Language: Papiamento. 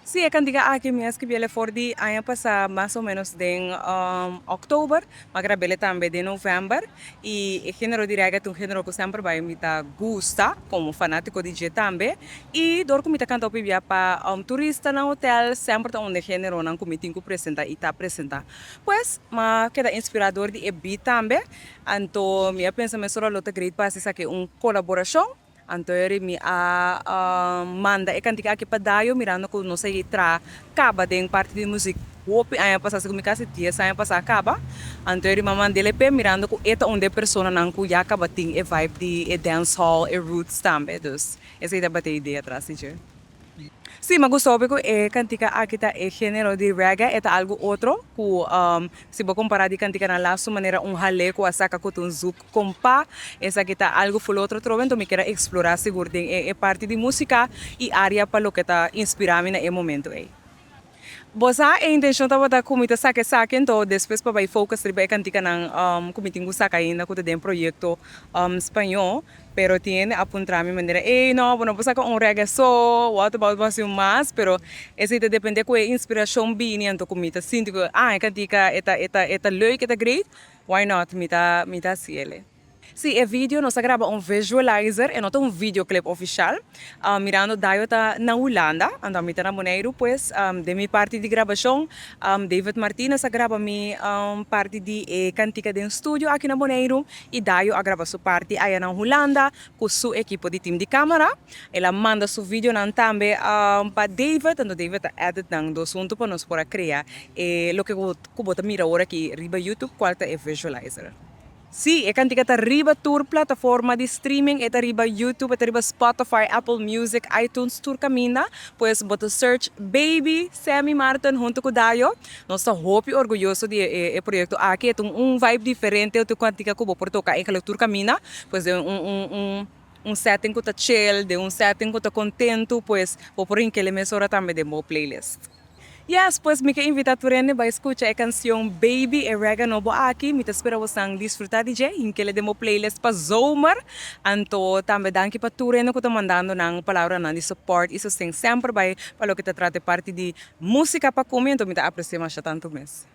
Sí, e kantika aki mi a skibié for di aña pasá, mas o ménos den òktober, m'a grab'é tambe den novèmber. I e género di reggae ta un género ku semper bai mi ta gusta, komo fanátiko di dje tambe. I dor ku mi ta kanta pibia pa turista na hotel, semper ta un géneronan ku mi tin ku presentá i ta presentá. Pues, m'a keda inspirá dor di e beat tambe, anto mi a pensa mesora lo ta great pa hasi un kolaborashon. Anto mi a manda e kantika aki pa Dayo, mirando ku nos a traha kaba den parti di músika hopi aña pasá, ku mi kasi 10 aña pasá kaba. Anto mi a mand'é p'e, mirando ku e ta un personanan ku ya kaba tin e vibe di e dancehall e roots tambe. Dus esei tabata e idea tras di dje. Sí, mi a gusta ku e kantika aki ta e género di reggae, ta algu otro, ku si bo kompará di kantikanan lastu manera un hale ku a saka ku un zouk kompa, esaki ta algu full otro trobe, anto mi ke eksplorá sigur den e parti di músika i area pa loke ta inspirá mi na e momento ei. Bo sa, e intenshon tabata ku mi ta saka esaki, anto despues pa bai focus riba e kantikanan ku mi tin ku saka ainda ku ta den proyekto spañó, pero tin a puntra mi manera: "Ei, no, bo no por saka un reggae so, what about bo un mas?" Pero esei ta dependé ku e inspirashon bini, anto ku mi ta sinti ku, ah, e kantika e ta leuk, e ta great, why not, mi ta hasié. Sí, e video nos a graba un visualizer, e no un videoclip ofisial. Mirando Dayo ta na Hulanda, anto mi ta na Boneiru, pues di mi parti di grabashon, David Martinez a graba mi parti di e kantika den studio aki na Boneiru, i Dayo a graba su parti aya na Hulanda, ku su ekipo di team di kamera. El a manda su videonan tambe pa David, anto David a edit nan dos huntu pa nos por a krea loke ku bo ta mira awor aki riba YouTube, kual ta e visualizer. Sí, e kantika ta riba tur plataforma di streaming, e ta riba YouTube, e ta riba Spotify, Apple Music, iTunes, tur kaminda. Pues bo ta search "Baby Sammy Martin huntu ku Dayo". Nos ta hopi orguyoso di e proyekto aki, un vibe diferente, otro kantika ku bo por toka eigenlijk tur kaminda, pues un setting ku ta chill, di un setting ku ta kontentu, pues bo por hink'é mesora tambe den bo playlist. Yes, pues mi ke invitá tur hende bai skucha e kanshon "Baby", e reggae nobo aki. Mi ta spera boso disfrutá di dje, hink'é den bo playlist pa zomer. Anto tambe danki pa tur hende ku ta mandando nan palabranan di support i sosten semper bai pa loke ta trata parti di músika pa ku mi, anto mi ta apresiá masha tantu mes.